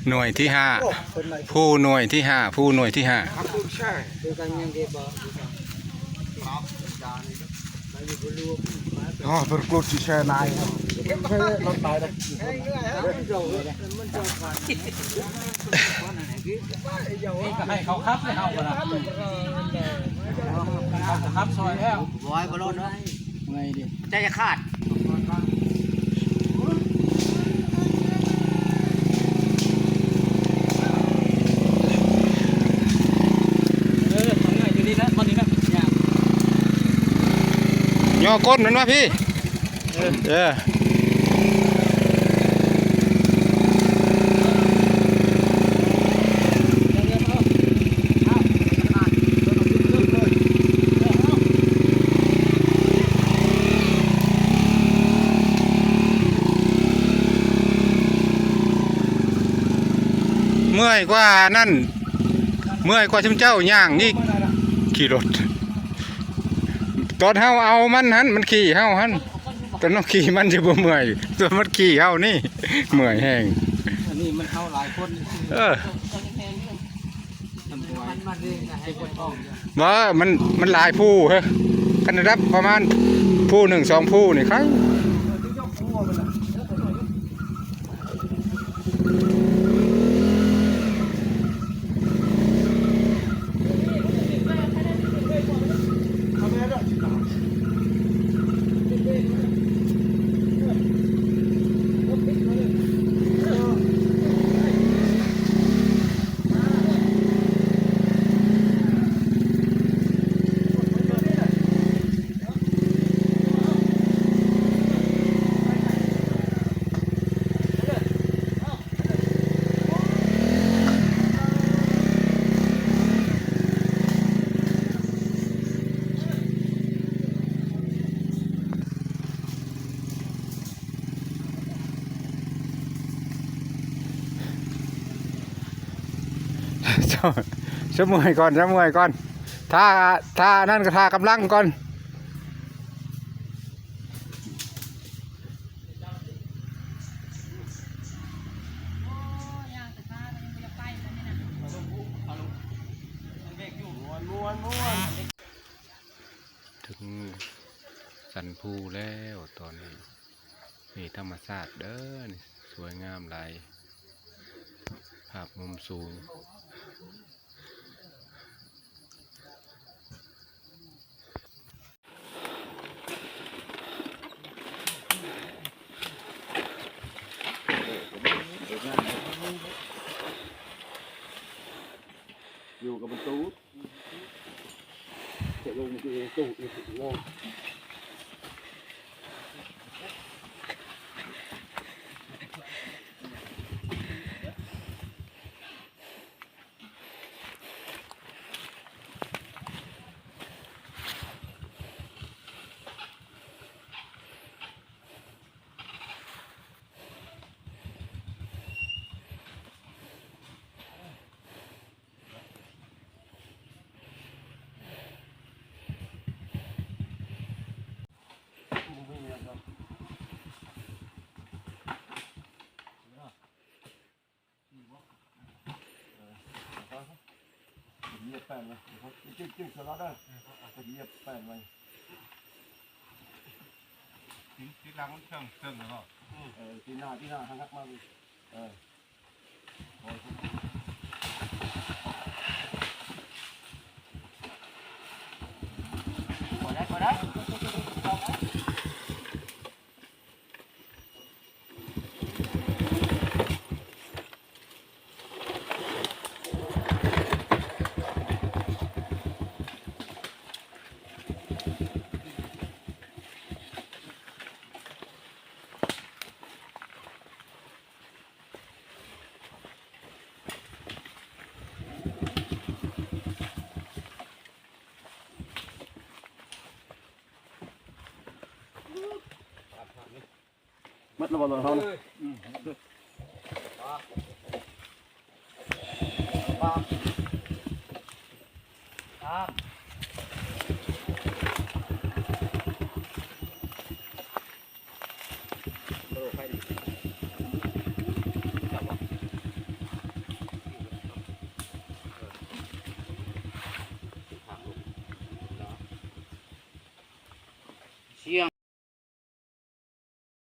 ໜ່ວຍທີຫ້າ ໂອ້ ເພິ່ນໄລ່ ພູໜ່ວຍທີຫ້າ ພູໜ່ວຍທີຫ້າ. ອໍ ເພິ່ນກວດຊິແຊ່ນາຍເນາະ ລົດຕາຍເດ້. ນີ້ກໍໃຫ້ເຂົາຂັບໃຫ້ເຮົາກໍໄດ້ ເຮົາກໍຂັບຊ່ອຍແລ້ວ. ບໍ່ໄຫວ ບໍ່ລົດເນາະ ເມື່ອຍເດ້ ໃຈຈະຂາດ. ເອີ ເອົາເມື່ອຍຢູ່ນີ້ແຫຼະ ບ່ອນນີ້ນະ ຍ່າງ ຍໍກົ້ນມັນມາພີ້. ເອີ ເອີ ເມື່ອຍກວ່ານັ້ນ ເມື່ອຍກວ່າຊຸມເຈົ້າຍ່າງອີກ ຂີ່ລົດ. ຕອນເຮົາເອົາມັນຫັ້ນ ມັນຂີ່ເຮົາຫັ້ນ ຕອນເຮົາຂີ່ມັນຊິບໍ່ເມື່ອຍ ສ່ວນມັນຂີ່ເຮົານີ້ເມື່ອຍແຮງ. ອັນນີ້ມັນເຮົາຫຼາຍຄົນ ເອີ ມັນບໍ່ໄຫວ ບໍ່ ມັນ ມັນຫຼາຍພູເຮີ້ຍ ຄັນລະດັບປະມານພູໜຶ່ງສອງພູນີ້ໄຄ. ຊະ ຊະເມື່ອຍກ່ອນ ຊະເມື່ອຍກ່ອນ ຖ້າ ຖ້ານັ້ນກໍຖ້າກຳລັງກ່ອນ. ເຖິງສັນພູແລ້ວຕອນນີ້ ນີ້ທຳມະຊາດເດີ ນີ້ສວຍງາມຫຼາຍ ພາບມຸມສູງ. ຢູ່ກັບປະຕູ ຈະລົງຢູ່ປະຕູອີກໂມງ. ຢຽບແປ້ນໄວ້ ຈຶ່ງໆ ສະລັດເດີ ຢຽບແປ້ນໄວ້ ຕີນ ຕີນຫຼັງມັນເທິງ ເທິງແລ້ວເນາະ ເອີ ຕີນໜ້າ ຕີນໜ້າຫັນຫຼັງມາ ເອີ ພໍໄດ້ ພໍໄດ້. ໝົດແລ້ວບໍ່ ເຮົານະ? ເອີ ອືມ ປາ ປາ ໂອ້ ໄຟດີ ຈັບບໍ່? ເລື່ອງ